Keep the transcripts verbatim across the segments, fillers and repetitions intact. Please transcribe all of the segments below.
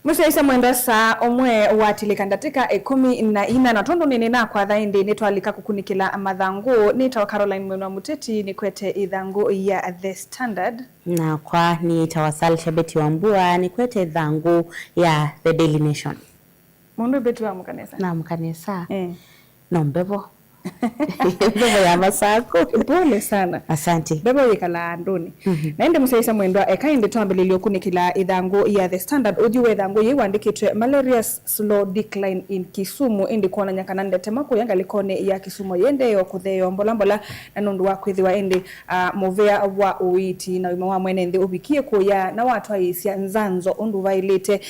Mũsyaĩĩsya mwendwa, saa ũmwe watilĩka ndatĩka ĩkũmi na ina, na tondũ nĩnĩnakwatha ĩndĩ nĩtwalika kũkunĩkĩla mathangũ. Nĩtawa Caroline Mwenwa Mũteti, nĩkwete ĩthangũ ya The Standard. Nakwa nĩtawa Salsha Betty Wambua, nĩkwete ĩthangũ ya The Daily Nation. Mũndũ Betty wamũka nesa? Namũka nesa. Eh. No mbevo. Mbevo ya Masakũ. Pole sana. Asante. Mbevo yĩkalaa andũnĩ. Mhm. Na ĩndĩ mũsyaĩĩsya mwendwa, eka ĩndĩ twambĩlĩlye ũkunĩkĩla ĩthangũ ya The Standard. Ũthyũ wa ĩthangũ yĩĩ wandĩkĩtwe, "Malaria's slow decline in Kisumu," ĩndĩ kwonany'a kana ndetema kũya ngalĩkonĩ ya Kisumu yĩendee o kũtheea mbola mbola, na nũndũ wa kwĩthĩwa ĩndĩ, ah, mũvea wa ũiiti na ũima wa mwene nthĩ ũvikie kũya na watwaĩĩsya nzanzo ũndũ vaĩlĩte.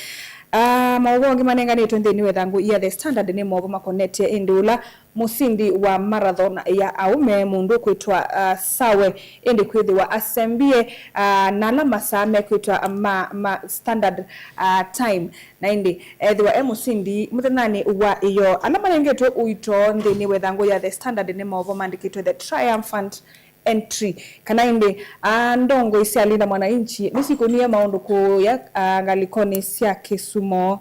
Ah, maũvoo angĩ manenganĩtwe nthĩnĩ wa ĩthangũ ya The Standard nĩ maũvoo makonetye ĩndĩ ũla mũsindi wa marathon ya aũme, mũndũ ũkwĩtwa, ah, Sawe, ĩndĩ kwĩthĩwa asembie, ah, na ala masaa mekwĩtwa ma, ma standard, ah, time, na ĩndĩ ethĩwa e mũsindi mũthenyanĩ wa ĩyoo. Ala manengetwe ũito nthĩnĩ wa ĩthangũ ya The Standard nĩ maũvoo maandĩkĩtwe The Triumphant Entry, kana ĩndĩ, ah, ndongoi sya Linda Mwananchi nĩsikũnie maũndũ kũya, ah, ngalĩkonĩ sya Kisumu.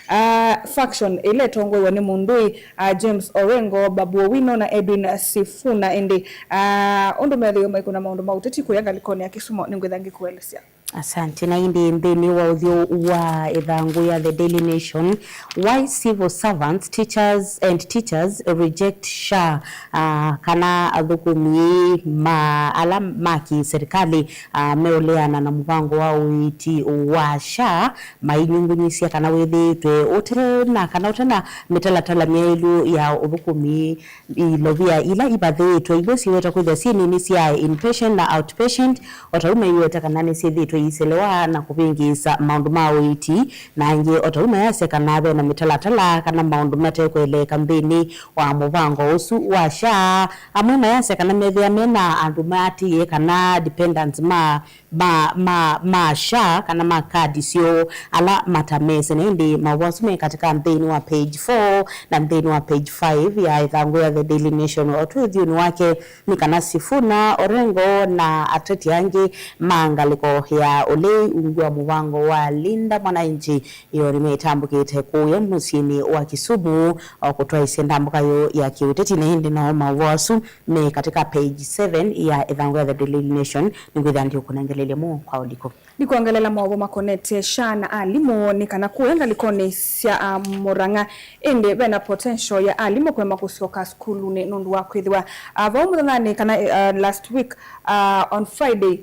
Ah, faction ĩla ĩtongoew'a nĩ mũndũĩ, ah, James Orengo, Babu Owino na Edwin Sifuna, ĩndĩ, ah, ũndũ methĩwe maikũna maũndũ ma ũteti kũya ngalĩkonĩ ya Kisumu nĩngwĩtha ngĩkũelesya. Asante. Na ĩndĩ nthĩnĩ wa ũthyũ wa ĩthangũ ya The Daily Nation, "Why civil servants, teachers and teachers reject SHA," ah, kana athũkũmi ma ala ma kĩserikali, ah, meũleana na mũvango wa ũiiti wa SHA mainyungunyisya kana wĩthĩĩtwe ũte na, kana ũte na mĩtalatala myaĩlu ya ũthũkũmi. Ilovia ila ivathĩĩtwe, ivo siweta kwĩthwa syĩ nini sya inpatient na outpatient, o ta ũu meiweta kana nĩsyĩthĩĩtwe iiselewa na kũvĩngĩĩsa maũndũ ma ũiiti, na angĩ o ta ũu mayasya kana ve na mĩtalatala kana maũndũ mate kũeleeka nthĩnĩ wa mũvango ũsu wa SHA. Amwe mayasya kana methĩa me na andũ maatĩĩe kana dependents ma ma, ma, ma SHA kana ma kadi syoo ala matamese. Na ĩndĩ maũvoo asu me katika nthĩnĩ wa page four na nthĩnĩ wa page five ya ĩthangũ ya The Daily Nation. O twĩ ũthyũnĩ wake nĩ kana Sifuna, Orengo na ateti angĩ ma ngalĩko ya ũlei ungu wa mũvango wa Linda Mwananchi, ĩyo nĩmetambũkĩte kũya mũsyĩnĩ wa Kisumu o kũtwaĩsya ndambũka yoo ya kĩũteti. Na ĩndĩ nao maũvoo asu me katika page seven ya ĩthangũ ya The Daily Nation. Nĩngwĩthĩa ndiũkũnengelelya mo kwa ũliku. Nĩkwongelela maũvoo makonetye SHA na alimũ, nĩ kana kũya ngalĩkonĩ sya, ah, Murang'a, ĩndĩ ve na potential ya alimũ kũema kũsyoka sukulunĩ nũndũ wa kwĩthĩwa, ah, vau mũthenyanĩ kana, ah, last week, ah, on Friday,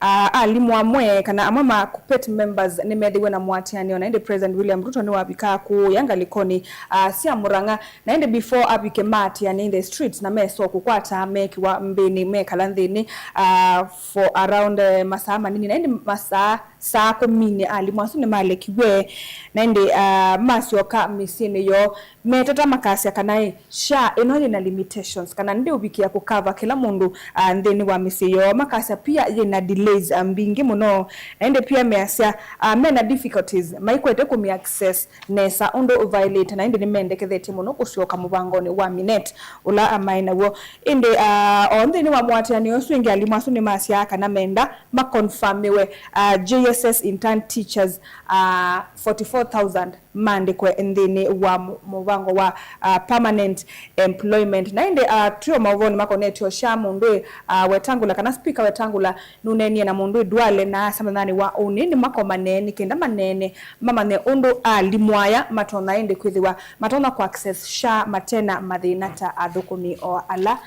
ah, alimũ amwe kana amwe ma KUPPET members nĩmethĩwe na mũatĩanĩo na ĩndĩ President William Ruto nĩwavikaa kũya ngalĩkonĩ, ah, sya Murang'a. Na ĩndĩ before avike, maatĩanĩe in the streets na mesa kũkwata, meekĩwa mbĩnĩ, mekala nthĩnĩ, ah, for around, eh, masaa manini. Na ĩndĩ masaa, saa kũminĩ, alimũ asu nĩmalekiw'e. Na ĩndĩ, ah, masyoka mĩsyĩnĩ yoo, metata makasya kana, ĩ, SHA ĩno yĩna limitations, kana ndĩũvikĩa kũkava kĩla mũndũ, ah, nthĩnĩ wa mĩsyĩ yoo. Makasya pia yĩna delays, ah, mbingĩ mũno. Na ĩndĩ pia measya, ah, mena difficulties, maikwete kũmi access nesa ũndũ ũvaĩlĩte, na ĩndĩ nĩmendekethetye mũno kũsyoka mũvangonĩ wa Minet ũla maĩ naw'o. Ĩndĩ, ah, o nthĩnĩ wa mũatĩanĩo ũsu ĩngĩ, alimũ asu nĩmasyaa kana menda makonfamiwe, ah, J S S intern teachers, ah, forty-four thousand maandĩkwe nthĩnĩ wa mũ-, mũvango wa, ah, permanent employment. Na ĩndĩ, ah, twĩ o maũvonĩ makonetye o SHA, mũndũ, ah, Wetangula, kana Speaker Wetangula, nũneenie na mũndũ Duale na asa mũthenyanĩ wa ũnĩ nĩmakomane nĩ kenda maneene, mamanye ũndũ alimũ aya matonya ĩndĩ kwĩthĩwa matonya kũ access SHA mate na mathĩna ta athũkũmi o ala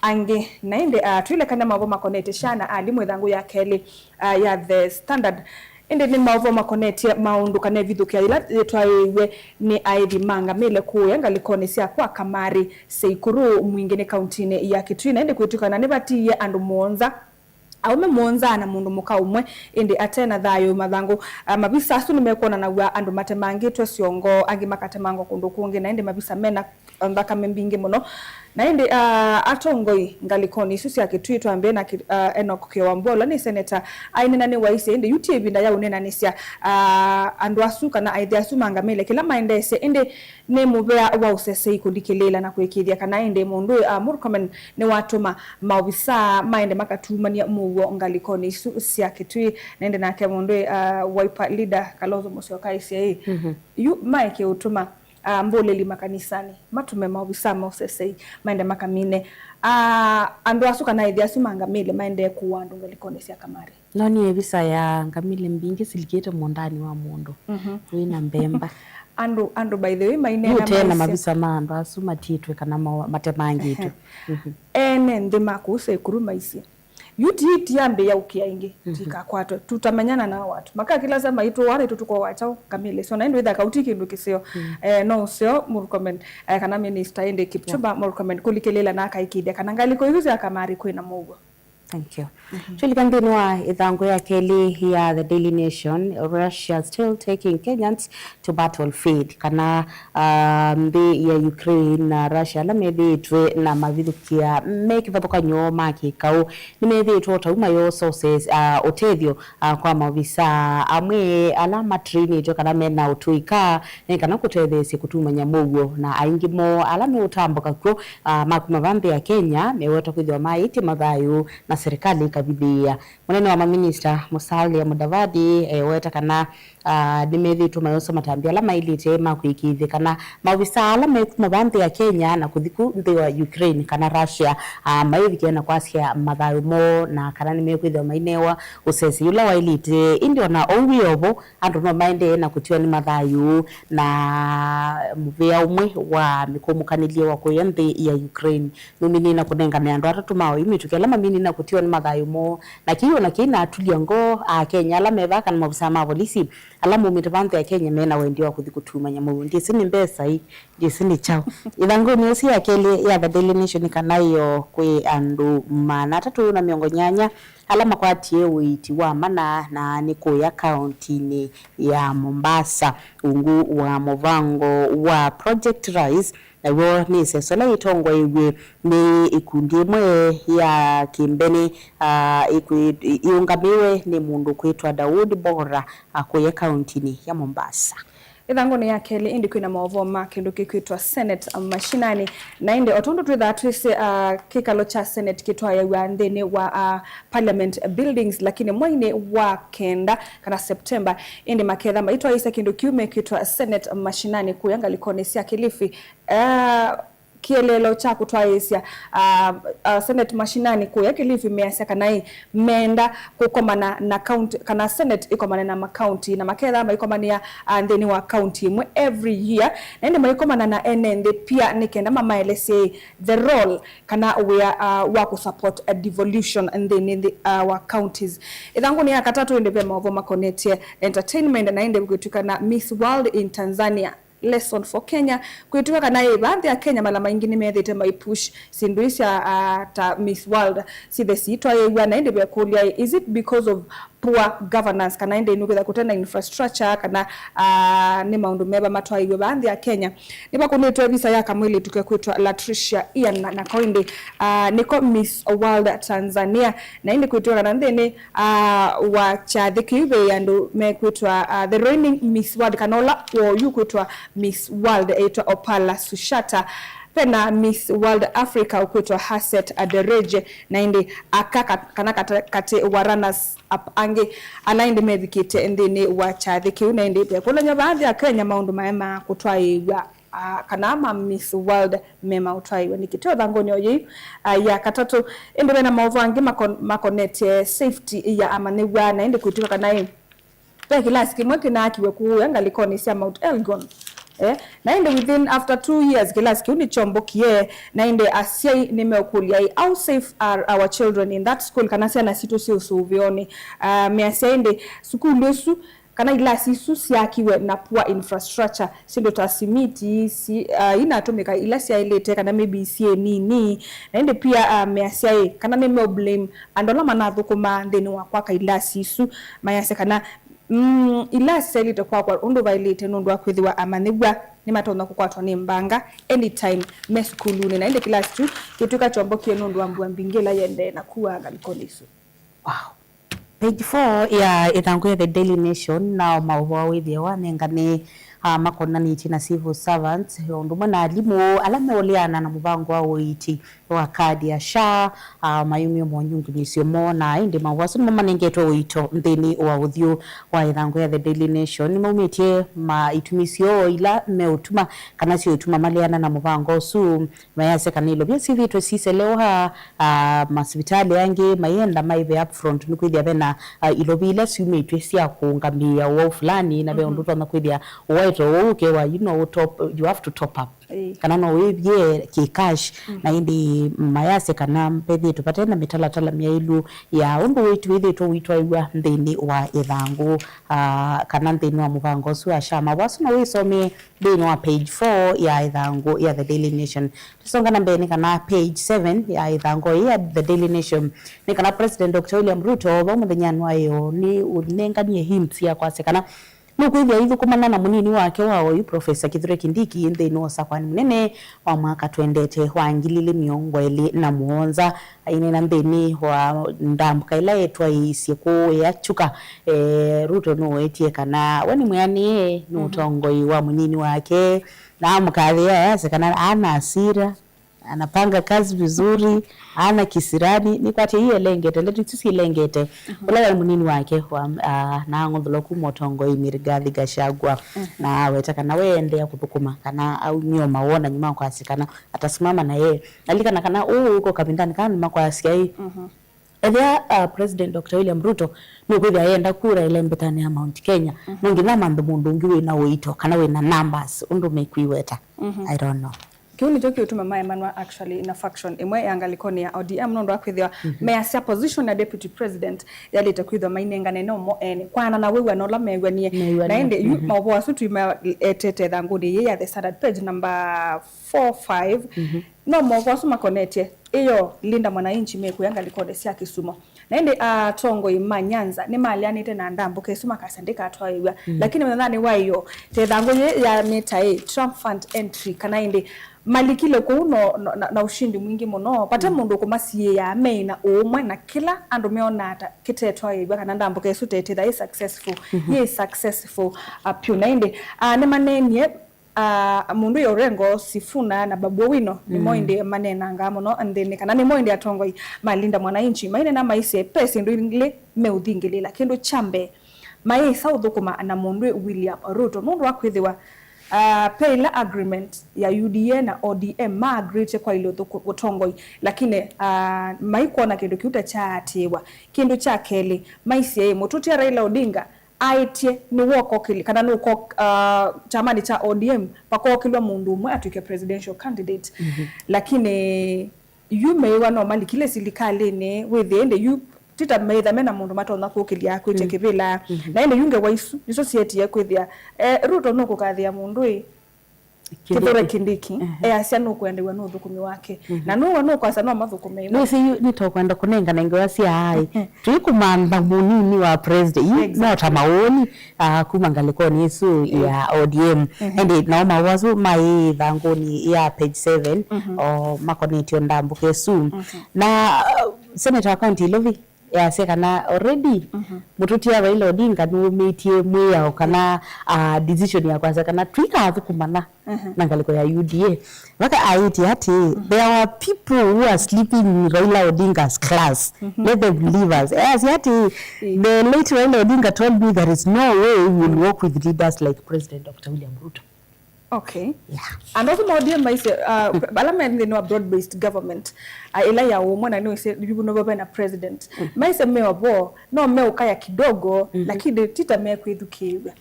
angĩ. Na ĩndĩ, ah, twĩlekany'a maũvoo makonetye SHA na alimũ, ĩthangũ ya kelĩ, ah, ya The Standard. Ĩndĩ nĩ maũvoo makonetye maũndũ kana ĩvithũkĩa yĩla yĩtwaĩĩw'e nĩ aĩthi ma ngamĩle kũũya ngalĩkonĩ sya kwa Kamari, Seikuru, Mwingĩnĩ, kauntinĩ ya Kitui. Na ĩndĩ kwĩtw'ĩkana nĩvatiie andũ mũonza, aũme mũonza na mũndũ mũka ũmwe, ĩndĩ ate na thayũ. Mathangũ, ah, mavisa asu nĩmekwonanaw'a andũ matemangĩtwe syongo, angĩ makatemangwa kũndũ kũngĩ, na ĩndĩ mavisa mena nthakame mbingĩ mũno. Na ĩndĩ, ah, atongoi ngalĩkonĩ isu sya Kitui, twambĩe na Ki-, ah, Enoch Kĩwambua, ũla nĩ seneta, ainena nĩwaisye, ĩndĩ yu ti ĩvinda ya ũnenanĩsya, ah, andũ asu kana aĩthi asu ma ngamĩle kĩla maendeesye, ĩndĩ nĩ mũvea wa ũsesei kũlikĩlĩĩla na kũĩkĩĩthya kana ĩndĩ mũndũ ũyũ, ah, Murkomen nĩwatũma maovisaa maende makatuumany'a mũuo ngalĩkonĩ isu sya Kitui. Na ĩndĩ nake mũndũ ũyũ, ah, Wiper leader Kalonzo Musyoka aisye ĩ, yu maeke ũtũma ah, mbũlĩli makanisanĩ, matume maovisaa ma ũsesei maende makamine, ah, andũ asu kana aĩthi asu ma ngamĩle maendee kũua andũ ngalĩkonĩ sya kamarĩ. No nĩ ĩvisa ya ngamĩle mbingĩ silikĩte mũũndanĩ wa mũndũ wĩ na mbemba. Andũ, andũ by the way maineena nũtee na maisye mavisa ma andũ asu matitwe kana ma-, matemangĩtwe. Ene nthĩ ma kũu Saikuru maisye, yu ti, ti ambĩĩa ũkĩa ĩngĩ, tikakwatwe. Tutamenyana na watu. Makakila sema itũ wana itũ tuko wachao kamili. So, na ĩndĩ wĩtha kauti kĩndũ kĩseo. Eh, no ũseo Murkomen, eh, kana minister ĩndĩ Kipchumba Murkomen kũlikĩlĩĩla na akaĩkĩĩthya kana ngalĩko isu sya kamarĩ kwĩna mũuo. Thank you. Twĩlika nthĩnĩ wa ĩthangũ ya kelĩ ya The Daily Nation, Russia still taking Kenyans to battlefield, kana, ah, nthĩ ya Ukraine na Russia ala methĩĩtwe na mavithũkĩa me kĩvathũkany'o ma kĩkaũ nĩmethĩĩtwe o tau mayoosa ũses-, ah, ũtethyo, ah, kwa maovisaa amwe ala matrainĩtwe kana mena ũtũĩka nĩ kana kũtetheesya kũtumany'a mũuo, na aingĩ moo ala meũtambũka kw'o, ah, makuma va nthĩ ya Kenya meweta kwĩthĩwa maĩtye mathayũ na serikali ĩkavithĩĩa. Mũnene wa maminista Musalia Mudavadi eweta kana, ah, nĩmethĩĩtwe mayosa matambya ala maĩlĩte ma kũĩkĩĩthya kana maovisaa ala mekuma va nthĩ ya Kenya na kũthi ku nthĩ wa Ukraine kana Russia, ah, maĩvikĩa na kwasya mathayũ moo na kana nĩmekwĩthĩwa mainewa ũsesi ũla waĩlĩte. Ĩndĩ ona ũu wĩ o vo, andũ no maendee na kũtiwa nĩ mathayũ, na mũvĩa ũmwe wa mĩkũmũkanĩlye wa kũya nthĩ ya Ukraine nũminĩe na kũnengane andũ atatũ ma oyu mĩtũkĩ ala maminĩe na kũtiwa nĩ mathayũ moo. Na kĩu ona kĩinatulya ngoo Akenya ala me vaa kana maovisaa ma volisi ala maumĩte va nthĩ ya Kenya mena wendi wa kũthi kũtumany'a mũuo. Ndyĩsĩ nĩ mbesa ii, ndyĩsĩ nĩ kyaũ. Ĩthangũnĩ ĩsu ya kelĩ ya The Daily Nation nĩ kana ĩyo kwĩ andũ maana atatũ na mĩongo nyanya ala makwatie ũiiti wa mana na nĩ kũya kauntinĩ ya Mombasa ungu wa mũvango wa Project Rise. Naw'o nĩ ĩseso ĩla yĩtongoew'e nĩ ĩkundi ĩmwe ya kĩmbeni, ah, ĩkwĩ-, ĩ-, ĩũngamĩwe nĩ mũndũ ũkwĩtwa Daud Bora, ah, kũya kauntinĩ ya Mombasa. Ĩthangũnĩ ya kelĩ ĩndĩ kwĩna maũvoo ma kĩndũ kĩkwĩtwa Senate mashinani. Na ĩndĩ o tondũ twĩthaa twĩsĩ, ah, kĩkalo kya Senate kĩtwaĩawa nthĩnĩ wa, ah, Parliament Buildings, lakini mweinĩ wa kenda kana September, ĩndĩ maketha maitwaĩĩsya kĩndũ kĩu mekwĩtwa Senate mashinani kũya ngalĩkonĩ sya Kilifi. Eh, kĩeleelo kya kũtwaĩĩsya, ah, ah, Senate mashinani kũya Kilifi measya kana ĩ, meenda kũkomana na county, kana Senate ĩkomane na makaunti, na maketha maikomanĩa, ah, nthĩnĩ wa county ĩmwe every year, na ĩndĩ maikomana na ene nthĩ pia nĩ kenda mamaelesye the role kana wĩa, ah, wa kũsupport a devolution nthĩnĩ, ah, wa counties. Ĩthangũnĩ ya katatũ ĩndĩ ve maũvoo makonetye entertainment, na ĩndĩ kwĩtw'ĩka na Miss World in Tanzania, lesson for Kenya. Kwĩtw'ĩka kana ĩ va nthĩ ya Kenya mala maingĩ nĩmethĩte mai push syĩndũ ii sya, ah, ta Miss World syĩthe siitwaĩĩw'a, na ĩndĩ vekũlya ĩ, is it because of poor governance, kana ĩndĩ nũkwĩtha kũte na infrastructure, kana, ah, nĩ maũndũ meva matwaĩĩw'e va nthĩ ya Kenya? Nĩvakũnĩtwe visa ya kamwĩlĩtu kekwĩtwa Latricia Ian, na, nako ĩndĩ, ah, nĩko Miss World Tanzania, na ĩndĩ kwĩtw'ĩka kana nthĩnĩ, ah, wa kyathĩ kĩu ve andũ mekwĩtwa, ah, the reigning Miss World, kana ũla wa oyu kwĩtwa Miss World eĩtwa Opala Sushata. Vena Miss World Africa ũkwĩtwa Haset Adereje, na ĩndĩ aka ka-, kana kata-, katĩ wa runners up angĩ ala ĩndĩ mevikĩte nthĩnĩ wa kyathĩ kĩu, na ĩndĩ vekũlany'a vaa nthĩ ya Kenya maũndũ maema kũtwaĩĩw'a, ah, kana ma Miss World mema ũtwaĩĩw'a nĩkĩ? Teo thangũnĩ o yĩu, ah, ya katatũ. Ĩndĩ vena maũvoo angĩ makon-, makonetye safety ya amanyĩw'a, na ĩndĩ kwĩtw'ĩka kana ĩ, ve kĩlasi kĩmwe kĩnaakiwe kũũya ngalĩkonĩ sya Mount Elgon. Eh, na ĩndĩ within, after two years, kĩlasi kĩu nĩkyombũkie, na ĩndĩ asyai nĩmeũkũlya ĩ, how safe are our children in that school, kana syana sitũ syĩ ũsũvĩonĩ? Ah, measya ĩndĩ sukulu ĩsu kana ilasi isu syaakiwe na poor infrastructure, syĩndũ ta simiti si-, ah, inatũmĩka ila syaĩlĩte kana maybe syĩ nini, na ĩndĩ pia, ah, measya ĩ, kana nĩmeũ blame andũ ala manathũkũmaa nthĩnĩ wa kwaka ilasi isu, mayasya kana, mm, ilasi syaĩlĩte kwakwa ũndũ vaĩlĩte nũndũ wa kwĩthĩwa amanyĩw'a nĩmatonya kũkwatwa nĩ mbanga anytime me sukulunĩ, na ĩndĩ kĩlasi kĩu kĩtw'ĩka kyombokie nũndũ wa mbua mbingĩ ĩla yĩendee na kua ngalĩkonĩ isu. Wow. Page four ya ĩthangũ ya The Daily Nation, nao maũvoo wĩthĩe wanengane, ah, makonanĩtye na civil servants, o ũndũ ũmwe na alimũ ala meũleana na mũvango wa ũiiti wa kadi ya SHA, ah, mayumya monyungunyĩsyo moo, na ĩndĩ maũvoo asu nĩmo manengetwe ũito nthĩnĩ wa ũthyũ wa ĩthangũ ya The Daily Nation. Nĩmaumĩtye ma itumi syoo ila meũtuma kana syũtuma maleana na mũvango ũsu. Mayasya kana ilovia syĩthĩĩtwe siselewa, ah, masivitalĩ angĩ mayenda maĩve upfront, nĩkwĩthĩa vena, ah, ilovia ila syumĩtw'e sya kũũngamĩĩa ũwau fulani, na ve ũndũ ũtonya kwĩthĩa ũwaĩte ũwau ũkewa, you know, top, you have to top up. Ĩĩ. Kana no wĩvye kĩ cash, na ĩndĩ mayasya kana vethĩĩtwe vate na mĩtalatala myaĩlu ya ũndũ ũiiti wĩthĩĩtwe ũitwaĩw'a nthĩnĩ wa ĩthangũ, ah, kana nthĩnĩ wa mũvango ũsu wa SHA. Maũvoo asu no wĩsomee nthĩnĩ wa page four ya ĩthangũ ya The Daily Nation. Tũsonga na mbee nĩ kana page seven ya ĩthangũ ĩĩ ya The Daily Nation nĩ kana President Doctor William Ruto vau mũthenyanĩ wa ĩoo nĩ ũnenganie hints ya kwasya kana nũkwĩthĩa aithũkũmana na mũnini wake wa oyu Professor Kithure Kindiki nthĩnĩ wa ũsakũani mũnene wa mwaka twendete wa ngili ilĩ mĩongo ĩlĩ na mũonza. Aineena nthĩnĩ wa ndambũka ĩla yĩtwaĩĩsye kũũ ya Chuka, eh, Ruto nũwetie kana we nĩ mwĩanĩe nĩ ũtongoi wa mũnini wake, na amũkathĩa ayasya kana ana asira, anapanga kazi vizuri, ana kisirani, nĩkwatya ii elengete, ndeto isu syĩlengete. Ũla waĩ mũnini wake wa, ah, na ang'othulwa kuma ũtongoinĩ, Rigathi Gachagua, na aweta kana we endeea kũthũkũma kana aumie o mawonany'o ma kwasya kana atasimama na yeye. Alikana kana ũũ ũko kavindanĩ kaa nĩmakwasya ĩ, ethĩa, uh, President Doctor William Ruto nũkwĩthĩa yenda kura ĩla ĩmbetanĩ ya Mount Kenya, no nginya amanthe mũndũ ũngĩ wĩna ũito kana wĩna numbers ũndũ mekwĩweta. I don't know. Kĩu nĩkyo kĩũtuma maemanwa actually na faction ĩmwe ya ngalĩkonĩ ya O D M, nũndũ wa kwĩthĩwa measya position ya deputy president yaĩlĩte kwĩthĩwa mainengane no mo ene kwana na wĩw'ana ũla mew'anie. Mew'anie. Na ĩndĩ yu maũvoo asu tũimaetete ĩthangũnĩ yĩĩ ya The Standard, page number four five. No maũvoo asu makonetye ĩyo Linda Mwananchi mekũya ngalĩkonĩ sya Kisumu. Na ĩndĩ atongoi ma Nyanza nĩmaleanĩte na ndambũka ĩsu makasya ndĩkatwaĩw'a. Lakini mũthenyanĩ wa ĩyo, ta ĩthangũ yĩĩ ya mĩtaĩ, triumphant entry, kana ĩndĩ malikile kũu no, no, na, na ũshindi mwingĩ mũno. Vate mũndũ ũkũmasiĩĩa, meĩ na ũũmwe na kĩla andũ meonaa ta kĩtetwaĩw'a kana ndambũka ĩsu tetĩtha ĩ successful, yĩ successful, uh, pyũ. Na ĩndĩ, uh, nĩmaneenie, ah, mũndũ ya Orengo, Sifuna na Babu Owino nĩmo ĩndĩ maneenangaa mũno nthĩnĩ, kana nĩmo ĩndĩ atongoi ma Linda Mwananchi mainena maisye ve syĩndũ ilĩ meũthingĩlĩĩla. Kĩndũ kya mbee, mayĩsa ũthũkũma na mũndũ William Ruto nũndũ wa kwĩthĩwa, ah, ve ĩla agreement ya U D A na O D M maagreete kwaĩlya ũthũkũ-, ũtongoi, lakini, ah, maikwona kĩndũ kĩu ta kyaatĩĩwa. Kĩndũ kya kelĩ, maisye ĩ, mũtũtia Raila Odinga aĩtye nĩwokokĩlya kana nũko, uh, kyamanĩ kya O D M, vakokĩlwa mũndũ ũmwe atw'ĩke presidential candidate. Lakini yu meĩwa no malikile silikalĩnĩ, wĩthĩe ĩndĩ yu ti ta meĩtha mena mũndũ matonya kũkĩlya kwĩtya kĩvĩla. Na ĩndĩ yu ngewa isu nĩsyo syetie kwĩthĩa, eh, Ruto nũkũkathĩa mũndũ ĩ, Kithure Kindiki, easya nũkwendeew'a nĩ ũthũkũmi wake. Na nũwe nũkwasya no mathũkũme ĩmwe. Nĩsĩ yu nĩtũkwenda kũnengana ngewa sya aĩ. Tũikũmantha mũnini wa president. Yu no ta mawoni, ah, kuma ngalĩkonĩ ĩsu ya O D M. Ĩndĩ nao maũvoo asu maĩ ĩthangũnĩ ya page seven, o makonetye ndambũka ĩsu. Na, ah, Senator wa County Ilovi, yasya kana already mũtũtia Raila Odinga nĩwũmĩtye mwĩao kana, ah, decision ya kwasya kana tũikathũkũmana na ngalĩko ya U D A. Vaka aĩtye atĩ, "There were people who are sleeping in Raila Odinga's class. Let them leave us." Yasya atĩ, "The late Raila Odinga told me there is no way we will work with leaders like President Doctor William Ruto." Okay. Yeah. Andũ asu ma O D M maisye, uh, ala me nthĩnĩ wa broad-based government, uh, ĩla ya ũmwe na nĩwĩsĩ yu nĩvo vena president. Maisye me ovo, no meũkaya kidogo, lakini ti ta mekwĩthukĩĩw'a.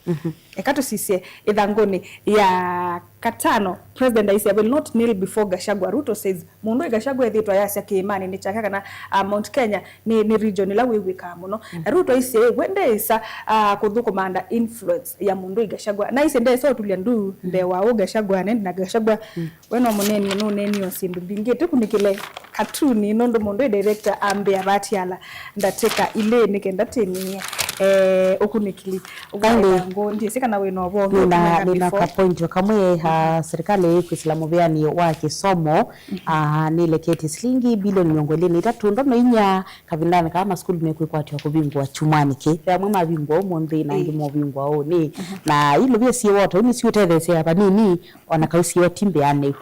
Eka tũsisye ĩthangũnĩ ya katano, president aisye, "I will not kneel before Gachagua," Ruto says, mũndũ ĩ Gachagua ethĩĩtwe ayasya kĩĩmanĩ nĩ kyake kana, ah, Mount Kenya nĩ, nĩ region ĩla wĩw'ĩkaa mũno. Na Ruto aisye, we ndeĩsa, ah, kũthũkũma under influence ya mũndũ ĩ Gachagua. Na aisye ndeĩsa ũtulya ndu mbee wa ũ Gachagua, na ĩndĩ na Gachagua we no mũneeni, nũneenie o syĩndũ mbingĩ. Tũkunĩkĩle katuni nũndũ mũndũ ĩ director ambĩa vatiala ndatĩka ilĩ nĩ kenda tĩmĩĩe. Eh, ũkunĩkĩli. Ũvoo Kaĩndĩ. Wa ngũ, ndyĩsĩ kana wĩ na ũvoo ũngĩ Nĩna, ũkũnengane nĩna before. Ka point o kamwe, ah, serikali ĩkwĩsĩla mũvĩanĩ wa kĩsomo, ah, nĩleketye silingi bilioni mĩongo ĩlĩ na itatũ ndono inya kavindanĩ kaa masukulu mekwĩkwatya kũvingũa kyumwanĩ kĩĩ. Ve amwe mavingũa ũmũnthĩ na angĩ Ĩĩ. movingũa ũnĩ. Na ilũvia syĩ wota, ũu nĩsiũtetheesya vanini, ona kau syoo ti mbĩanĩu.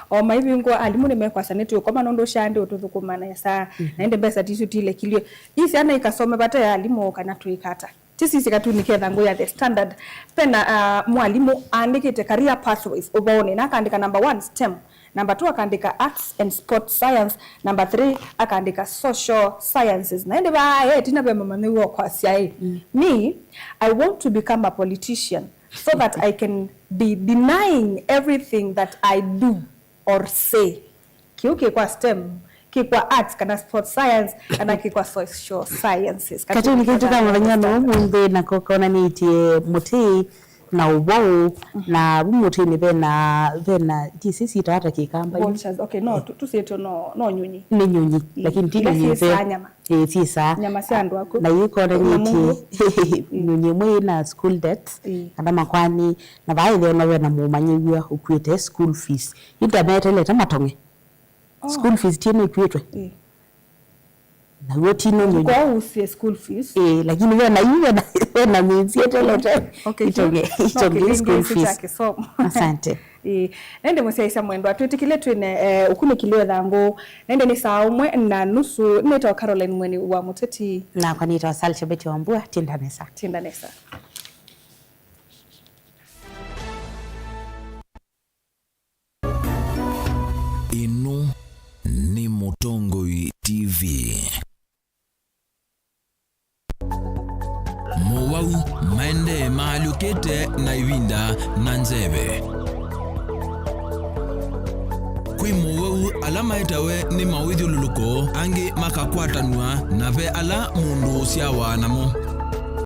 O maivingũa, alimũ nĩmekwasya nĩtũkoma nũndũ shaa ndĩũtũthũkũma nesa, na ĩndĩ mbesa tisu tilekilw'e. Ii syana ikasome vate alimũ kana twĩka ata? Tisisye katuni ketha ngũ ya The Standard. Pena, ah, mwalimũ aandĩkĩte career pathways ũvoonĩ, na akaandĩka number one, STEM, number two akaandĩka arts and sports science, number three akaandĩka social sciences. Na ĩndĩ vaa e ĩtina ve mũmanyĩw'a ũkwasya ĩ, "Me, I want to become a politician so that I can be denying everything that I do or say." Kĩu kĩ kwa STEM, kĩ kwa arts kana sports science, kana kĩ kwa social sciences. Katuni kaitũ ka mũthenya no ũmũnthĩ nako konanĩtye mũtĩ na ũvoo, na vu mũtĩnĩ vena, vena, ndisi sitawa ta kĩkamba. Vultures. Okay, no, tu-, tusiĩtwe no, no nyunyi. Nĩ nyunyi, lakini ti nyunyi nzeo. Ila syĩsaa nyama. Ĩĩ, syĩsaa. Nyama sya andũ akũ. Na ĩkonanĩtye nyunyi ĩmwe ĩna school debt, kana makwani, na vaa ĩtheo no vena mũmanyĩw'a ũkuĩte school fees. Yu ndametelete matong'e. Oh. School fees tiĩ nĩkwĩtwe. Ĩĩ. Naw'o ti no nyunyi. Kwa usie school fees. Ĩĩ, lakini vena yu vena, vena mĩnzi etelete. Okay, itong'e, itong'e okay, school fees. Asante. Ĩĩ. Nende mũsyaĩsya mwendwa, twĩtĩkĩle twĩne, eh, ũkunĩkĩli wa ĩthangũ. Nende nĩ saa ũmwe na nusu. Nĩtawa Caroline Mweni wa Mũteti. Nakwa nĩtawa Salsha Betty Wambua. Tinda nesa. Tinda nesa. Ĩno nĩ Mũtongoi T V. Mowau maendee maalyũkĩte na ĩvinda na nzeve. Kwĩ mowau ala maetawe nĩ mawĩthyũlũlũko, angĩ makakwatanw'a, na ve ala mũndũ ũsyawa namo.